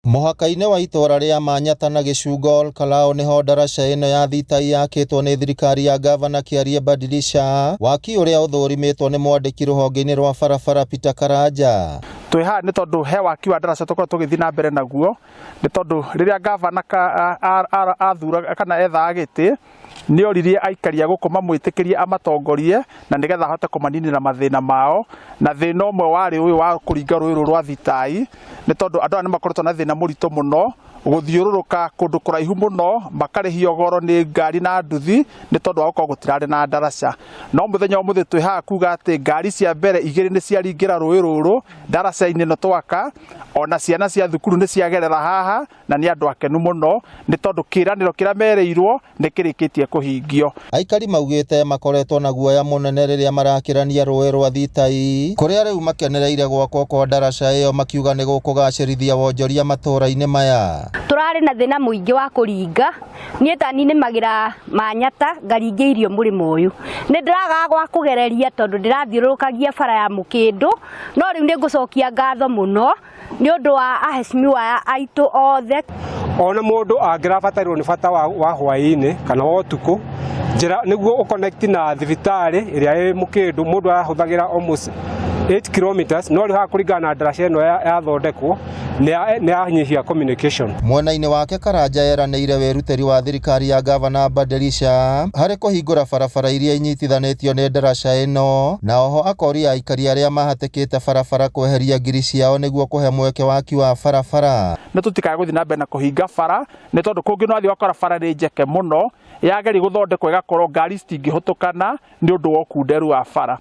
Mũhaka-inĩ wa itũra rĩa Manyata na Gĩcungo Olkalou nĩho ndaraca ĩno ya Thitai yakĩtwo nĩ thirikari ya Gavana Kĩarie Badilisha, waki ũrĩa ũthũrimĩtwo nĩ mwandĩki rũhonge-inĩ rwa barabara Peter Karanja. Twĩ haha nĩ tondũ he waki wa ndaraca tũkoragwo tũgĩthiĩ na mbere naguo, nĩ tondũ rĩrĩa gavana athuraga kana ethaga gĩtĩ, nĩ oririe aikari a gũkũ mamwĩtĩkĩrie amatongorie na nĩgetha ahote kũmaninĩra mathĩna mao, na thĩna ũmwe warĩ ũyũ wa kũringa rũĩ rũrũ rwa Thitai, nĩ tondũ andũ aya nĩ makoretwo na thĩna mũritũ mũno gũthiũrũrũka kũndũ kũraihu mũno, makarĩhio goro nĩ ngari na nduthi nĩ tondũ wa gũkorwo gũtirarĩ na ndaraca. No mũthenya wa ũmũthĩ twĩ haha kuga atĩ ngari cia mbere igĩrĩ nĩ ciaringĩra rũĩ rũrũ ndaraca-inĩ ĩno twaka, ona ciana cia thukuru nĩ ciagerera haha na nĩ andũ akenu mũno nĩ tondũ kĩĩranĩro kĩrĩa merĩirwo nĩ kĩrĩkĩtie kũhingio. Aikari maugĩte makoretwo na guoya mũnene rĩrĩa marakĩrania rũĩ rwa Thitai, kũrĩa rĩu makenereire gwakwo kwa ndaraca ĩyo makiuga nĩ gũkũgacĩrithia wonjoria matũũra-inĩ maya. Tũrarĩ na thĩna mũingĩ wa kũringa, niĩ ta niĩ nĩmagĩra Manyata ngaringia irio mũrĩmo ũyũ. Nĩ ndĩragaga gwa kũgereria tondũ ndĩrathiũrũrũkagia bara ya Mũkĩndũ, no rĩu nĩ ngũcokia ngatho mũno nĩ ũndũ wa aheshimiwa aya aitũ othe. Ona mũndũ angĩrabatarirwo nĩ bata wa hwaĩ-inĩ kana wa ũtukũ, njĩra nĩguo ũconnect na thibitarĩ ĩrĩa ĩ Mũkĩndũ, mũndũ arahũthagĩra almost 8 kilometers, no rĩu haha kũringana na ndaraca ĩno yathondekwo nĩ yanyihia communication. Mwena-inĩ wake Karanja eranĩire wĩrutĩri wa thirikari ya Gavana Badilisha harĩ kũhingũra barabara iria inyitithanĩtio nĩ ndaraca ĩno, na oho akoria aikari arĩa mahatĩkĩte barabara kweheria ngiri ciao nĩguo kũhe mweke waki wa barabara. Nĩ tũtikae gũthiĩ na mbere na kũhinga bara, nĩ tondũ kũngĩ no wathiĩ ũgakora bara nĩ njeke mũno, yageria gũthondekwo ĩgakorwo ngari citingĩhũtũkana nĩ ũndũ wa ũkunderu wa bara.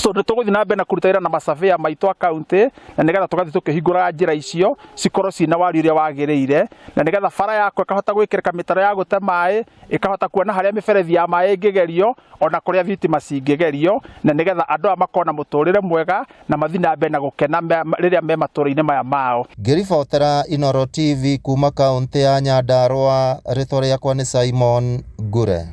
So nĩ tũgũthiĩ na mbere na kũruta wĩra na masurveyor maitũ a county, na nĩgetha tũgathiĩ tũkĩhingũraga njĩra icio cikorwo ciĩna wariĩ ũrĩa wagĩrĩire, na nĩgetha bara yakwa ĩkahota gwĩkĩrĩka mĩtaro ya gũte maĩ, ĩkahota kuona harĩa mĩberethi ya maĩ ĩngĩgerio, ona kũrĩa thitima cingĩgerio, na nĩgetha andũ aya makorwo na mũtũrĩre mwega na mathiĩ na mbere na gũkena rĩrĩa me matũra-inĩ maya mao. Ngĩribotera Inooro TV kuma kaũntĩ ya Nyandarua, rĩtwa rĩakwa nĩ Simon Ngure.